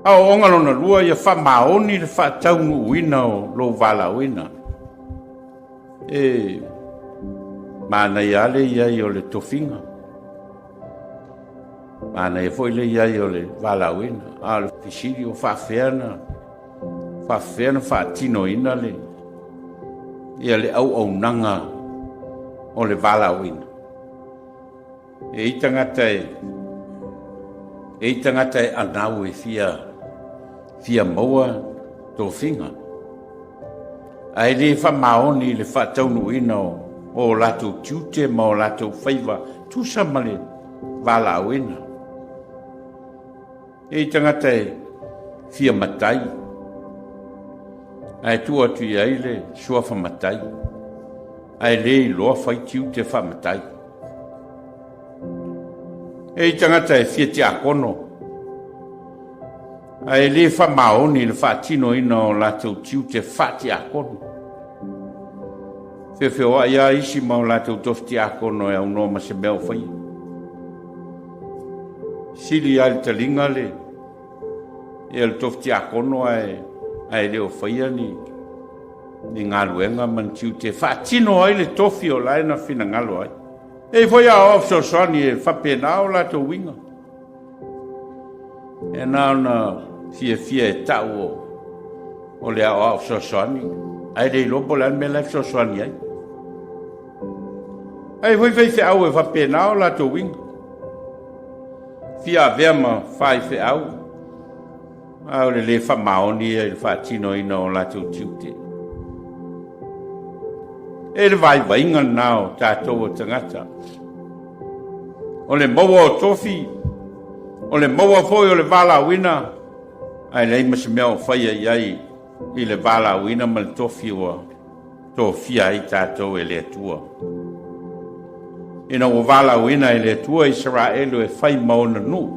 Aoaoga lona lua, ia faamaoni le faataunuuina o lou valaauina. E manaia lava le i ai o le tofiga, manaia foi le i ai o le valaauina, a o le fesili, o faapefea ona faapefea ona faatinoina le, ia le auaunaga o le valaauina? E i ai tagata e, e i ai tagata e anau e fia, fia maua tofiga, ae le faamaoni i le faataunuuina o o latou tiute ma o latou faiva tusa ma le valaauina. E i ai tagata e fia matai, ae tuu atu i ai le suafa matai, ae le iloa fai tiute faamatai. E i ai tagata e fia tiakono, ae le faamaoni i le faatinoina o latou tiute faatiakono. Feofeoai lava isi ma o latou tofi tiakono e aunoa ma se mea o faia. Sili lava i le taliga le, ia le tofi tiakono ae, ae le o faia ni, ni galuega ma ni tiute e faatino ai le tofi o la e na finagalo ai. E i ai foi aoao fesoasoani e faapena o latou uiga. E na ona fiafia e tau o, o le aoao fesoasoani, ae le iloa po o le a le mea la e fesoasoani ai. Ae foi faifeau e faapena o latou uiga. Fia avea ma faifeau, a o le le faamaoni ia i le faatinoina o latou tiute. E le vaivaiga lena o tatou o tagata. O le maua o tofi, o le maua foi o le valaauina, ae leai ma se mea o faia i ai i le valaauina ma le tofi ua tofia ai tatou e le Atua. Ina ua valaauina e le Atua Isaraelu e fai ma ona nuu,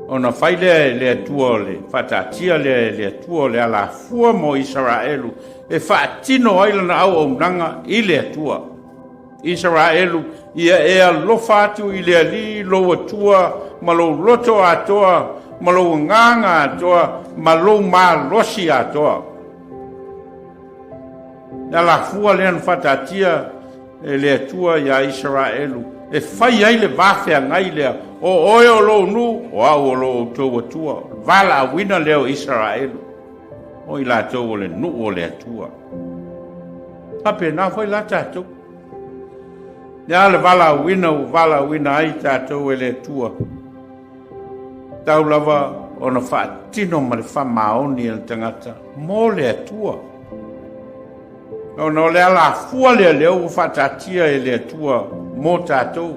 ona fai lea e le Atua o le faataatia lea e le Atua o le alafua mo Isaraelu e faatino ai lana auaunaga i le Atua. Isaraelu, ia e alofa atu i le Alii lou Atua ma lou loto atoa, ma lou agaga atoa, ma lou malosi atoa. Le alafua lea na faataatia e le Atua iā Isaraelu e fai ai le va feagai lea, o oe o lou nuu, o au o lo outou Atua. O le valaauina lea o Isaraelu, o i latou o le nuu o le Atua. Faapena foi la tatou. Le a le valaauina ua valaauina ai tatou e le Atua, tau lava ona faatino ma le faamaoni e le tagata mo le Atua. Ona o le alafua lea lea ua faataatia e le Atua mo tatou.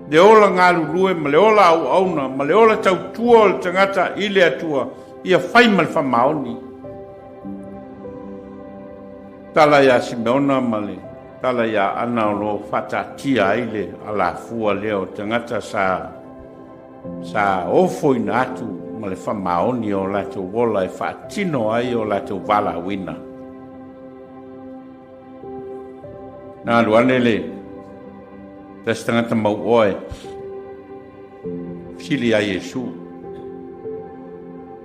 Le ola galulue ma le ola auauna ma le ola tautua o le tagata i le Atua, ia fai ma le faamaoni. Tala iā Simeona ma le tala iā Ana o lo o faataatia ai le alafua lea o tagata sa sa ofoina atu ma le faamaoni o latou ola e faatino ai o latou valaauina. Na alu ane le tasi tagata mauoa e fesili iā Iesu,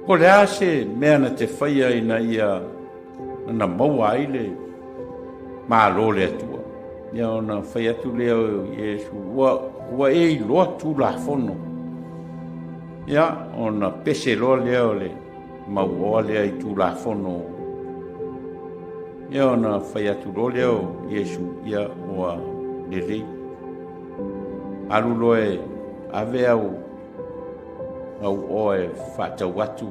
Po o le a se mea na te faia ina ia na maua ai le Malo o le Atua? Ia ona fai atu lea o Iesu, ua, ua e iloa Tulafono. Ia ona pese loa lea o le mauoa lea i Tulafono. Ia ona fai atu loa lea o Iesu, ia ua lelei. Alu loa e ave au au oa e faatau atu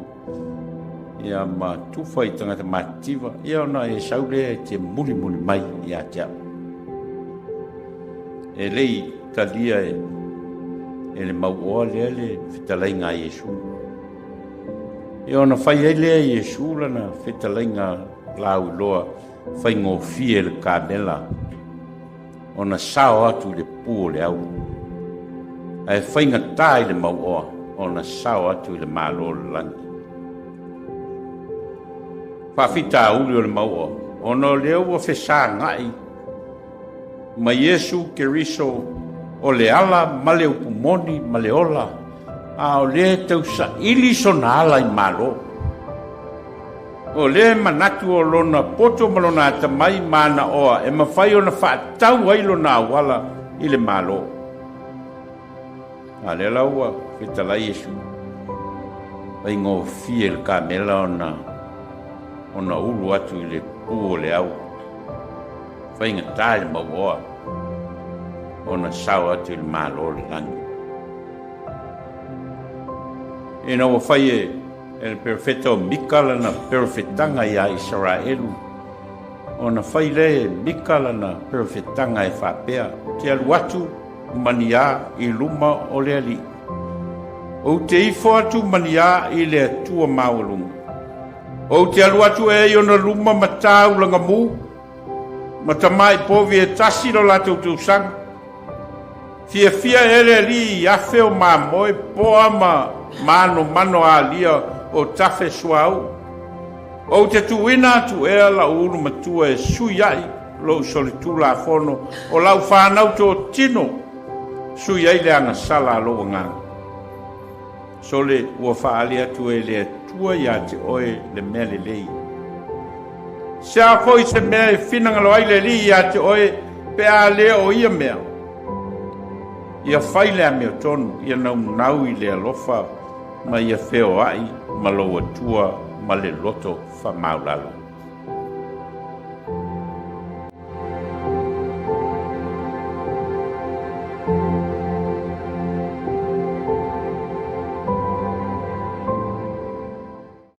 ia ma tufa i tagata matitiva, ia ona e sau lea e te mulimuli mai ia te au. E le i talia e, e le mauoa lea le fetalaiga a Iesu. Ia ona fai ai lea e Iesu lana fetalaiga lauiloa faigofie le kamela ona sao atu i le pu o le auro, ae faigata i le mauoa ona sao atu i le Malo o le lagi. Faafitauli o le mauoa, ona o lea ua fesagai ma Iesu Keriso o le ala ma le upu moni ma le ola. A o lea e tausaili sona ala i Malo. O lea e manatu o lona poto ma lona atamai ma ana oa e mafai ona faatau ai lona auala i le Malo. A lea la ua fetalai Iesu, faigofie i le kamela ona ona ulu atu i le pu o le au, faigata i le mauoa ona sao atu i le Malo o le lagi. Ina ua fai e le perofeta o Mika lana perofetaga iā Isaraelu, ona fai lea e Mika lana perofetaga e faapea, Ou te alu atu maniā i luma o le Alii. Ou te ifo atu maniā i le Atua maualuga. Ou te alu atu ea i ona luma ma taulaga mū, ma tamai povi e tasi lo latou tausaga. Fiafia ea le Alii i afe o mamoe, poa ma manomano alia o tafe suauu. Ou te tuuina atu ea la'u ulu matua e sui ai lou solitulafono o lau fanau totino, sui ai le agasala a lou agaga. Sole, ua faaali atu e le Atua iā te oe le mea lelei. Se a foi se mea e finagalo ai le Alii iā te oe pe a le o ia mea, ia fai le amiotonu, ia naunau i le alofa ma ia feoai ma lou Atua ma le loto faamaulalo.